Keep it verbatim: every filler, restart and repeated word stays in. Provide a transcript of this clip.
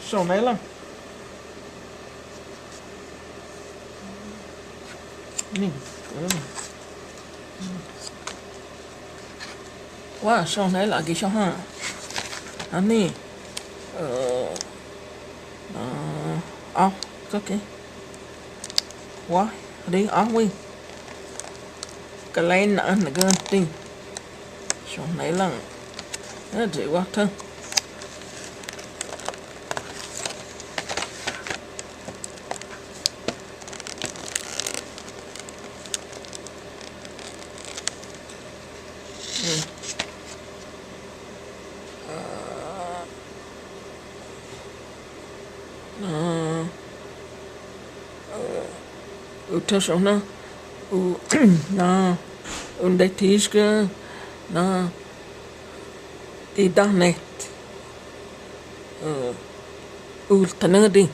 Xonela. Ni. Wa, xonela ki xon ha. Ani. Ơ. Ơ. Au, kake. Wa, ri au wi. Ka lei na an na gan ti. Xonela. Ơ, dre wa thơ. U thơ xonela, u, na, u nde tishka, na, i dahnet, u tanadi.